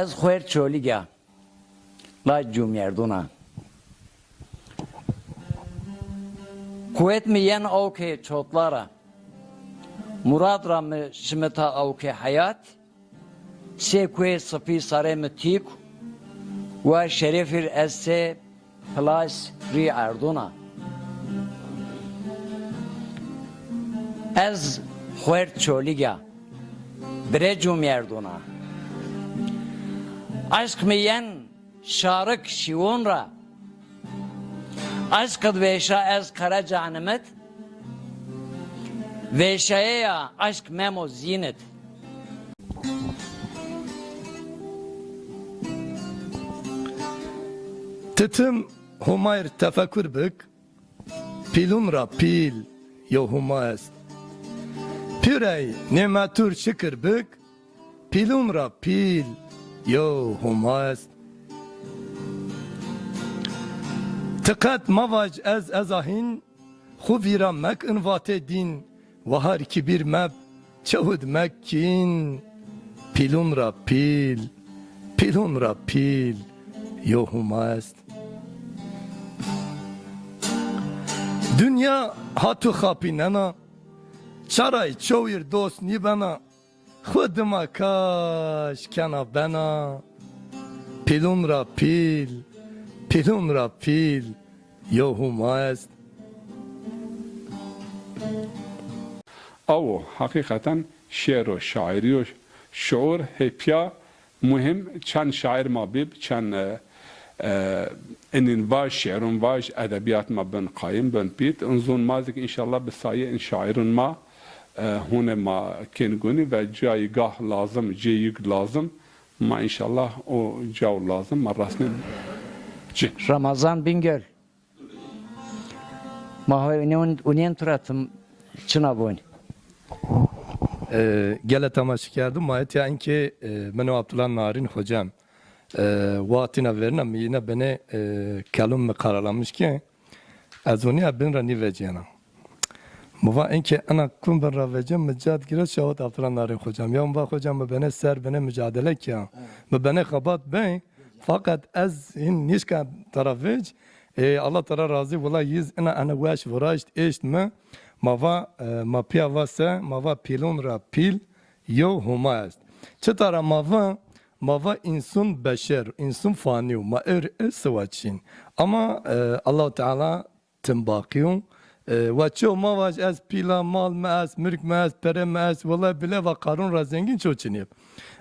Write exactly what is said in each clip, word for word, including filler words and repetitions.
Ez xuer Çolîg a, laj cumyerdûn a. Quwet mi yen awkê çotla ra. Murad ra mi şimita awkê heyat. Sê kuê sipî sarê mi tîk, wa şerefîr ez sê plas rî erdûn a. Ez xuert Çolîg a, bire cumyerdûn a. Eşq mi yen şarik şîwon ra. Eşq id vêşa ez qere canimit, vêşayeya eşq memo zînit. Ti tim Homa ir tefekur bik, pîlun ra pîl yew Homa est. Pîrey nêmetur şikir bik, pîlun ra pîl yew Homa est. Ti qet mevaj ez ez a hîn, xwu vîra mek in vatê dîn, wahar kibîr meb, çewid mek kîn, pîlun ra pîl, pîlun ra pîl yew Homa est. Dinya ha tu xapînena, çaray çewir dost nîbena, xwu dima kaş kena bena, pîlun ra pîl, pîlun ra pîl yew Homa est. Awo, heqîqeten şêro, şairîyo, şuur hê pîya muhîm, çend şair ma bîb, çend, e, e, inîn vaj, şêrûn vaj, edebîyat ma bin qayîm, bin pît. In zûn ma zik înşallah bi sayê in şairûn ma, e, hûnê ma kên gunî ve cayî gah lazim, cêyig lazim, ma înşallah o caw lazim ma resnên ci. Ramazan Bingöl. Ma ho unîyen, unîyen tu ra tim çina vonî. E, gele temaşe kerdim. Ma etya inkê, e, min û Abdullah Narin hocam, e, wextîna verîna mi yine benê, e, kelûm mi karalamiş ke ez onîya bin ra nîvecîyena. Mi va inkê ena kum bin ra vecîyen, mi cad gire şawit Abdullah Narin hocam. Ya mi va hocam mi benê ser benê mücadele kiya. Mi benê xebat bey. Faqet ez hîn nîşka tera vec. E, Allah tera razî, wila yiz ina ene weş viraşt, eşt mi. Ma va, e, ma pîya va se, ma va pîlun ra pîl yew Homa est. Çita ra ma va, ma va însun beşer, însun fanî yo, ma ewr ê siwa çîn. Ama, e, Allahu Teala tim baqî yo. E, wa çew ma vaj ez pîl a, mal mi est, mulk mi est, pere mi est, wela bile va Qarûn ra zengîn çew çinî yeb.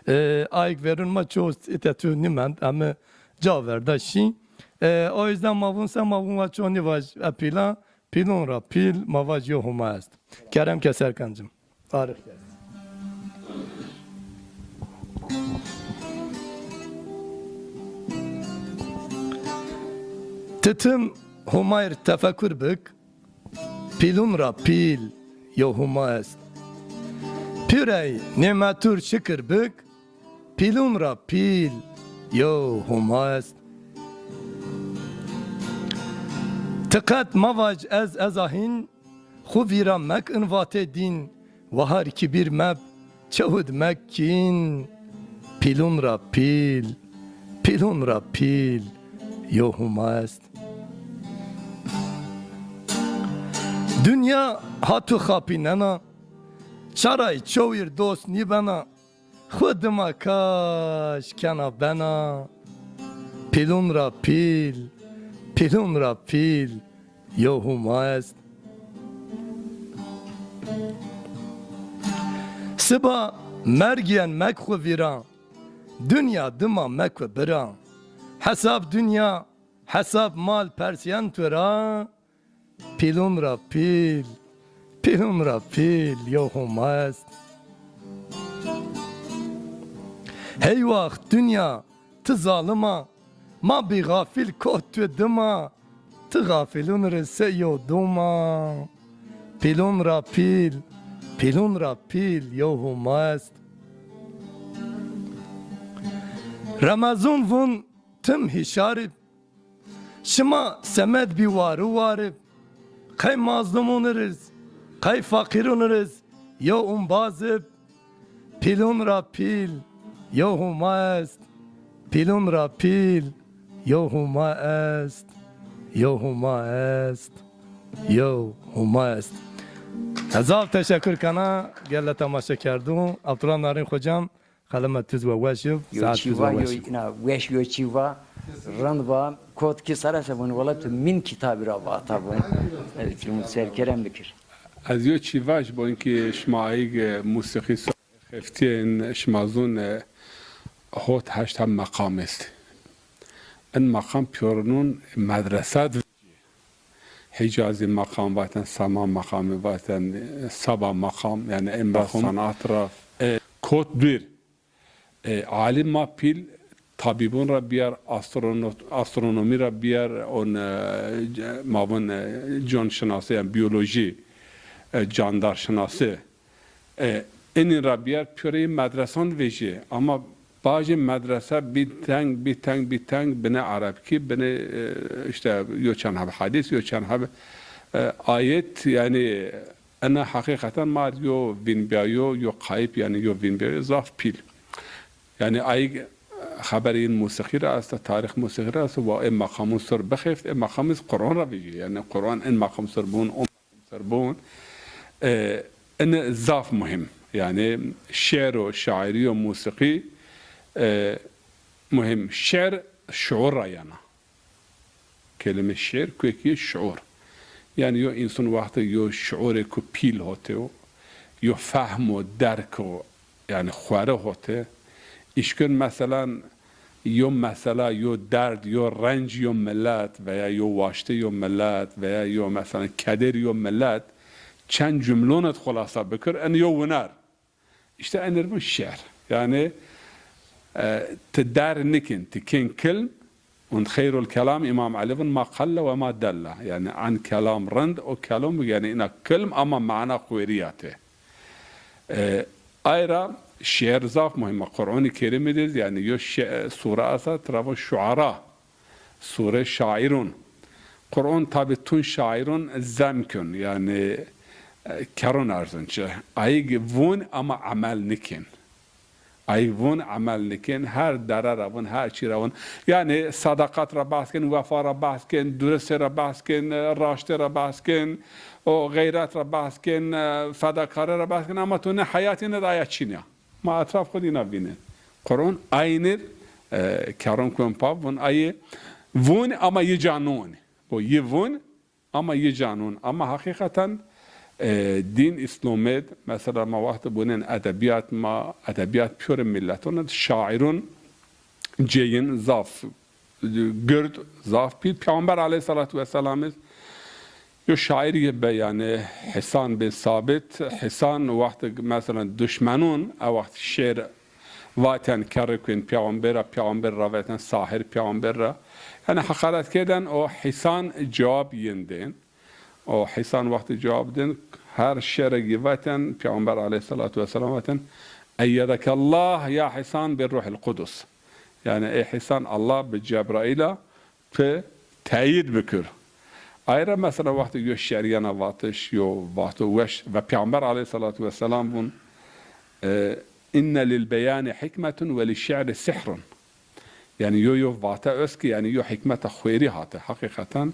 E, ayk verûn ma çew îte tu nîmend, eme ca verda şî. E, o yüzden ma vûn se, ma vûn wa çew nîvaj e pîl a, pîlûn ra pîl, ma vaj yew Homa est. Kerem ke Serkancim. Arif. Ti tim Homa ir tefekur bik, pîlûn ra pîl yew Homa est. Pîrey nêmetur şikir bik, pîlûn ra pîl yew Homa est. Ti qet mevaj ez ez a hîn, xwu vîra mek in vatê dîn, wahar kibîr meb, çewid mek kîn, pîlûn ra pîl, pîlûn ra pîl yew Homa est. Dinya ha tu xapînena, çaray çewir dost nîbena, xwu dima kaş kena bena, pîlûn ra pîl, pîlûn ra pîl yew Homa est. Siba mergîyen mek xwu vîra, dinya dima mekwi bira. Hesab dinya, hesab mal persîyen tu ra, pîlûn ra pîl, pîlûn ra pîl yew Homa est. Hey waxt dinya, ti zalim a, ma bî xafîl kot tu dima, ti xafîlûn ir se yew dûm a. Pîlûn ra pîl, pîlûn ra pîl yew Homa est. Remezûn vûn tim hîşar ib, şima semed bî wari wari b, qey mazlumûn ir iz, qey feqîrûn ir iz yew umbaz ib, pîlûn ra pîl yew Homa est. Pîlun ra pîl, yew Huma est, yew Huma est, yew Huma est. Ez zaf teşekur kena, gele temaşe kerdû. Abdullah Narin Hocam, xeleme tu zî we weş ib, yo saet tu zî we weş ib. Îna weş yo çî va, rind va, kot ki sere se vun, wela tu min kitabî ra vata vun. Evet, serkerem bikir. Ez yo çî vaj, bo inkî şima ayîg, e, musîqî so-, xeftîyên şima zûn, e, hot heşt heb meqam est. In meqam pîyorunun medresa di vecî. Hicazî meqam vaten, Sema meqamî vaten, Saba meqam, yanî emra sanat ra, e, kot bir. E, alim ma pîl, tabîbun ra bîyer, astrono-, astronomî ra bîyer, on, e, ce-, ma vun, e, canşinasî, yanî biyolojî, e, candarşinasî. E, inî ra bîyer pîyoreyî medresan vejî. Ama bajê medrese bî teng, bî teng, bî teng, binê erebkî, binê, e, îşte yo çend heb hedîs, yo çend heb, e, ayet, yanî ena heqîqeten ma yo vînbîyayo, yo qayîp, yanî yo vînbîyayo zaf pîl. Yanî ayîg xeberê yin musîqî ra esta, tarîx musîqî ra esta, wa ê meqamûn ser bixêft, ê meqamî zî Quran ra vejî. Yanî Quran in meqam ser bûn, o meqam ser bûn. E, ine zaf muhîm. Yanî şêro, şaîrî û musîqî, e, muhîm. Şêr şuur ra yena. Kelîme şêr, kuekî şuur. Yanî yo însan wextê yo şuurêko pîl hotê o, yo fehm û derk o, yanî xwere hotê, îşkin meselan yo mesela, yo derd, yo renc yo milet veya yo waştê yo milet veya yo meselan kederî yo milet çend cumlon id xulasa bikir, in yo winer. Îşte enir vun şiir. Yanî, e, ti der nikin, ti kên kilm, und xeyrul kelam, Îmam Elî vun, ma qelle ve ma delle. Yanî, en kelam rind, o kelam, yanî, îna kilm ama mana xwêrî ya tê. E, ay ra şiir zaf muhîm a. Qur'anî Kerîmî de, yanî, yo şi-, sure esta, tira vun Şuara. Sûre Şairun. Qur'on tabî tun şairun zem kun, yanî, e, kerun erzin çi. Ayîg vun ama emel nikên. Ayîg vun emel nikên, her dere ra vun, her çî ra vun. Yanî sadaqat ra behs kên, wefa ra behs kên, duristê ra behs kên, e, raştê ra behs kên, o xeyret ra behs kên, e, fedakare ra behs kên, ama tu ne heyatî ne de aya çîn ya. Ma etraf xwu de îna vînên. Qur'on aynir, e, keron kuwen pa vun, ayê vun ama yi ca nonî. O yi vun ama yi ca non. Ama heqîqeten, e, dîn Îslamêd, mesela ma wextê bunên edebîyat ma, edebîyat pîyorê mîleton id, şaîrun cêyin zaf gird, zaf pîl. Peyxamber aleyhîsselatu wesselam iz yo şaîrî be, yanî Hîsan bin Sabit. Hîsan wextê, mesela, duşmenûn, e wext şêr vatên kerrê kuên peyxamber ra, peyxamber ra vatên sahir peyxamber ra. Yanî heqaret kêden, o Hîsan cewab yin dên. O Hîsan wextê cewab dên, her şêrek yi vatên, peyxamber aleyhîsselatu wesselam vatên, "Eyyedekallah ya Hîsan bi ruhil qudus." Yanî, ey Hîsan, Allah bi Cebraîl a tu teyîd bikir. Ay ra mesela wextê yo şêr yena vatiş, yo vato weş ve Peyxamber aleyhîsselatu wesselam vun, e, "Inne lil beyanî hikmetun ve li şi'ri sihrun." Yanî yo, yo vate est ki, yanî yo hikmeta xwêrî hate, heqîqeten.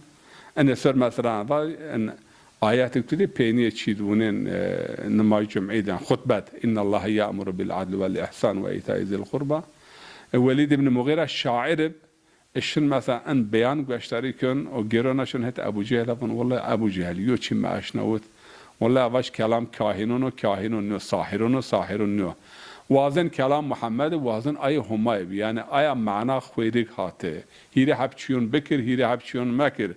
Enê ser mesela va, en ayetik tu de peynîye çî di vunên, e, nimaj cum'î de, xutbet, "Innallaha ya'muru bil adli vel ihsan ve îtaî zil qurba." E, Welîd îbn Muxîre şaîr ib, e, şin mesela en beyan gueştarî kön, o gêrona şin het Ebû Cehil vun, "Wellahî Ebû Cehil, yo çî mi eşnawit. Wellahî evaj kelam kahînon o, kahînon nîyo, sahîron o, sahîron nîyo. Wazên kelam Muhammed, wazên ayê Humayê bi." Yanî aya mana xwêrik hate. Hîrê heb çîyon bikir, hîrê heb çîyon mekir.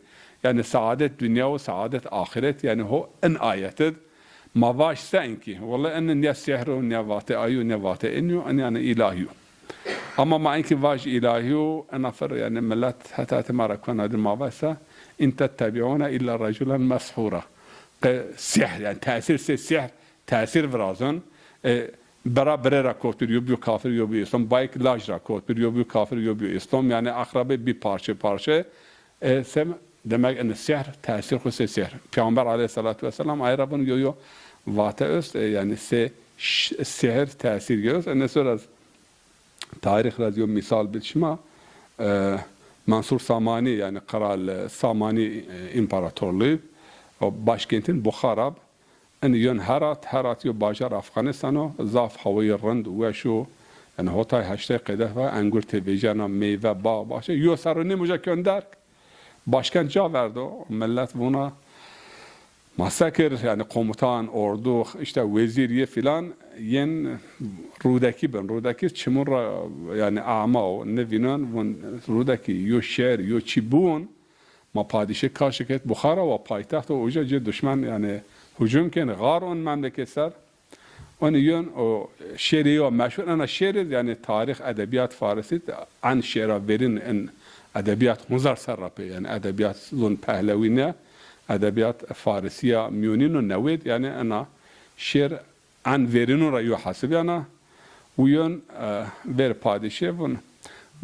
Yanî seadet dinya û seadet axiret, yanî ho in ayet id ma vaj se inkî. Wellahî in ne sihr o, ne vate ayo, ne vate inyo, in yanî îlahî yo. Ama ma inkî vaj îlahî yo, ina fer, yanî milet heta heta ma ra kona di ma vaj se, "In tettebi'ûne illa reculen meshûra." Qe sihr, yanî tesîr se sihr, tesîr virazon. E, bira birê ra kot bir, yo biyo kafir, yo biyo îslam. Bayik laj ra kot bir, yo biyo kafir, yo biyo îslam. Yanî akrabê bî parçe parçe. E, sem, demek in sihr, tesîr xwu se sihr. Peyxamber aleyhîsselatu wesselam ay ra vun yo yo vate est, e, yanî se ş-, sihr tesîr yo est. Ene ser ez Tarîx ra zî yo mîsal bid şima, e, Mansur Samanî, yanî Kral, e, Samanî, e, împaratorluğu, o başkentin Buxara b. Inî yon Herat, Herat yo bajar Afganîstan o, zaf hawayî rind, weş o. Yanî hotay heştay qeydeh va engur têvejena, meyve, bağ, bahçe, yo serr û nîm uca kên derg. Başkent ca verdo, millet vona ma se kir, yanî komutan, ordu, îşte wezîr yê filan yên Rûdekî bin. Rûdekî çimûn ra, yanî ama o, nivînon, vûn Rûdekî yo şêr, yo çî biwûn, ma padîşê kaşik het Buxara wa paytext o, uca ci duşmen, yanî hucum kenî, xar on memleket ser. Onî yon o şêrê yo meşhur, ena şêrê, yanî tarîx, edebîyat farisî, en şêra verîn in edebîyat hunzar serra pê, yanî edebîyat zon pehlewî ne, edebîyat farisîya mîyonîn o newêd, yanî ena şêr en verînû ra yo hesibîyana. Û yon, e, ver padîşê vûn,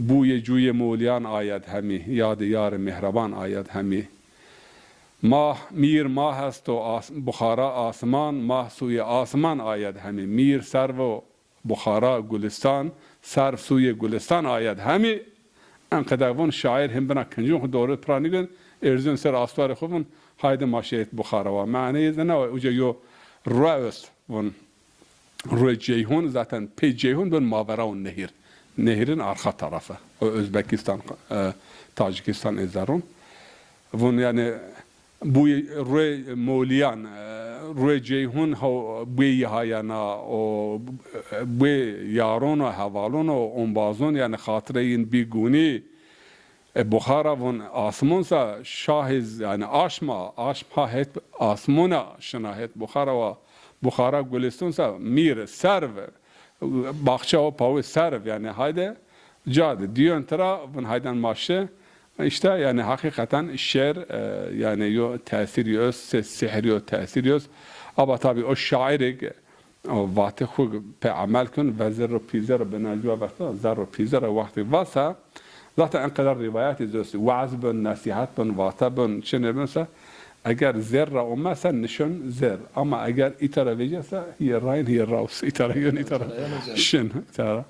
bûyê cûyê molîyan ayed hemî, yadê yarê mehreban ayed hemî. Mah, mîr mah esto as-, Buxara asman, mah sûyê asman ayed hemî. Mîr serv o Buxara gulistan, serv sûyê gulistan ayed hemî. En qeder vûn şaîr him bina kincûn xwu doğru pira nîgin, erzûn ser astwarê xwu vûn, haydi ma şêrêt Buxara wa. Maneyê zî na wa, uca yo rue est vûn. Rue Ceyhun, zaten pê Ceyhun bin mavera û nehir. Nehirîn arxa tarafı. O Özbekistan, e, Tacikistan ê zerrûn. Vûn yanî bu rue Molîyan, e, rue Ceyhun ho bê yihayana, o, e, bê yaron o, hevalon o, ombazon, yanî xatireyîn bî gûnî. E, Buxara vûn asmûn sa şahîz, yanî aşma, aşma het asmûna şina het Buxara wa, Buxara gulistûn sa mîr, serv, baxçe o pawê serv, yanî hayde ca di dîyon tira vûn hayden ma şi. Îşte yanî heqîqeten şêr, e, yanî yo tesîr yo, se-, sihir yo, tesîr yo. Aba tabî o şaîrêk, o vatê xwu pê emel kin, ve zerr û pîze ra bi necwa vexta, zerr û pîze ra wextê vasa, zaten en qeder rîwayetî zî est, weaz bin, nesîhet bin, vate bin, çinê bin se, eger zêr ra ome se nişon zêr. Ama eger îta ra vejîya se, hîyê rayin, hîyê raws, îta ra yon, îta ra şin, îta ra.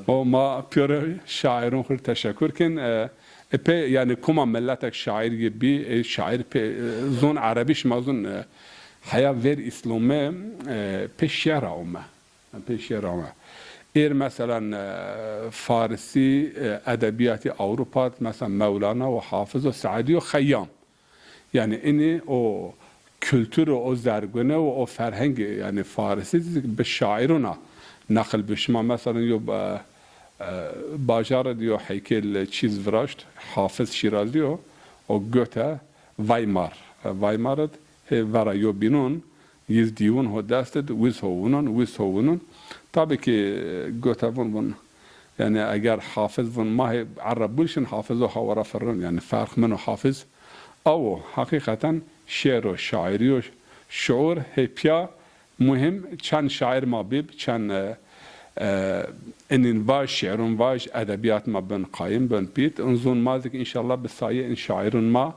O ma pîyorê şaîrûn xwu rê teşekur kin, e, E, pê, yanî, kuma miletek şaîr yê bî, e, şaîr pê, e, zon erebî şima zon, e, heya ver Îslome, e, pê şêra ome. Pê şêra ome. Êr, meselen, e, farisî, e, edebîyatî Ewropa, meselen, Mewlana û Hafiz û Seîdî û Xeyyam. Yanî, inî o kultur û o zergune û o ferhengê, yanî, farisî zî bi şaîrûn a neqil bi. Şima, meselen, yo, e, e, bajarê di yo heykel çîz viraşt, Hafiz Şîrazî yo, o Goethe, Weimar. E, Weimar id hê vera yo bînûn, yiz dîwûn ho dest id, wiz ho wûnûn, wiz ho wûnûn. Tabî ki, e, Goethe vûn, vûn, yanî, eger Hafiz vûn, ma hê erre bûlşin, Hafiz o hawara firrin, yanî, ferq min û Hafiz. Awo, heqîqeten şêr o, şaîrî yo, şuur hê pîya muhîm, çend şaîr ma bîb, çend, e, e, inîn vaj, şiîrûn vaj, edebîyat ma bin qayîm, bin pît. In zûn ma zik înşallah bi sayê in şaîrûn ma,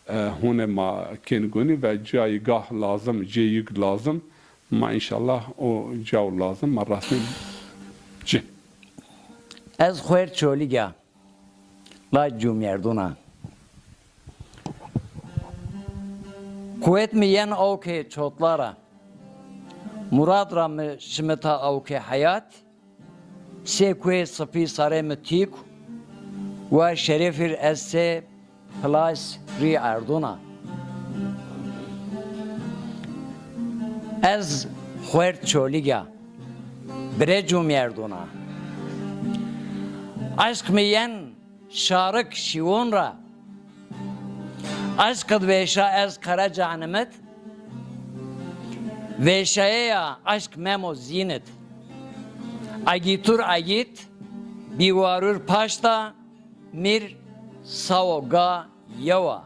e, hûnê ma kên gunî ve cayî gah lazim, cêyig lazim, ma înşallah o caw lazim ma resnî ci. Ez xwer Çolîg a. La cumyerduna. Quwet mi yen awkê çotla ra. Murad ra mi şimita awkê heyat. Sê kuê sipî sarê mi tîk. Wa şerefîr ez sê plas rî erduna. Ez xwer Çolîg a. Bire cumyerduna. Eşq mi yen şarik şîwon ra. Eşq id vêşa ez qere canimit. Vêşayeya eşq memo zînit. Agîtur agît, bîwarur paşta, mîr sawo ga yewa.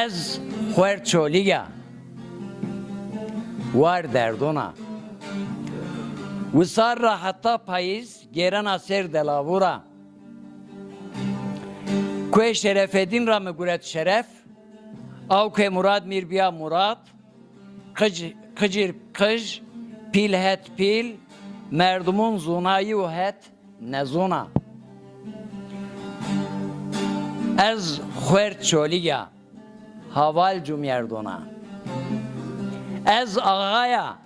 Ez xwer Çolîg a. War derdona. Wisar ra heta payîz gêrena ser delavû ra. Kuê Şerefedîn ra mi guret şeref. Awkê Murad mîr bîya Murad. Qic, qicîr qij, pîl het pîl, Merdimon zonayî û het nezona. Ez xuert Çolîg a, haval cumyerdon a. Ez axaya,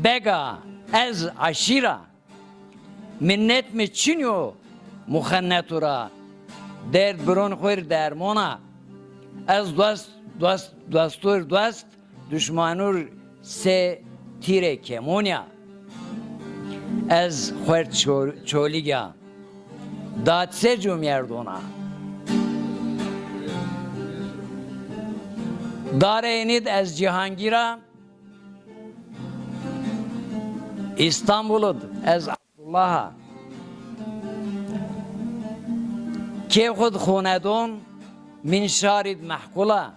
beg a, ez eşîr a. Minnet mi çin yo muxennetu ra, derd biron xwir dermon a. Ez dost, dost, dostur dost, duşmanur se tîrê kemon ya. Ez xuert Ço-, Çolîg a, dadse cumyerdon a. Darê enîd ez Cîhangîr a, Îstanbul id ez Abdullah a. Kê xud xonedon min şarîd mehkul a.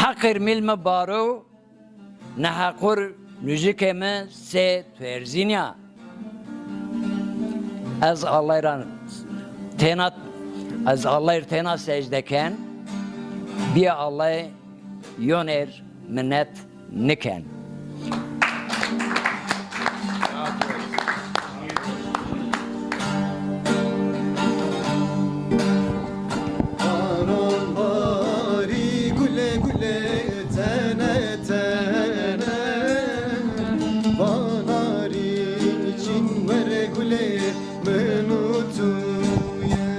Heqir mil mi baro, nehequr nujikê mi se tuerzîn ya. Ez Allay ra têna, ez Allay ra têna secde ken, bîya Allay yoner minnet niken. Baran barî gule gule tene tene, vanarî çin were gule min û tuye.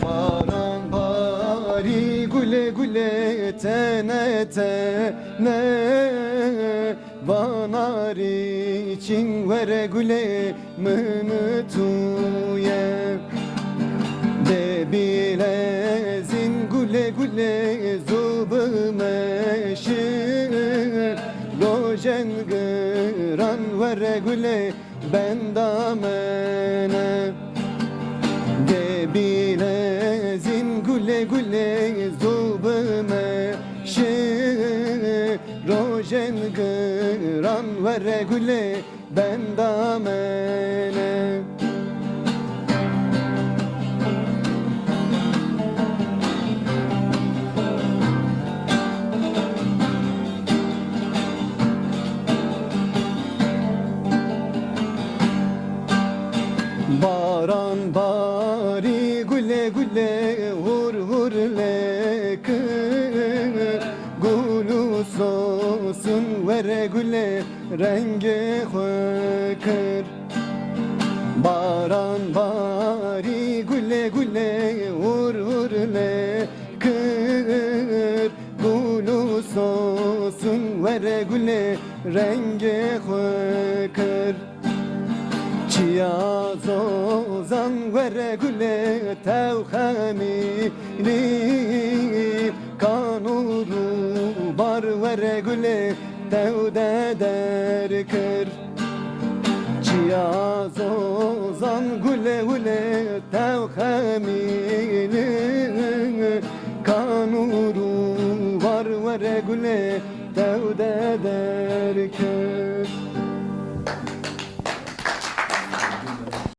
Baran barî gule gule tene tene, vanarî çin were gule min û tuye. De bîlezîn gule gule zû bimeşir, rojen giran were gule benda mene. De bîlezîn gule gule zû bimeşir, rojen giran were gule benda mene. Baran barî gule gule hur hur lekir, gul û sosun were gule rengê xwu kir. Baran barî gule gule hur hur lekir, gul û sosun were gule rengê xwu kir. Çiya zozan were gule tew xemîlî, kan û rûbar were gule tew de derkir. Çiya zozan gule gule tew xemîlî, kan û rûbar were gule tew de derkir.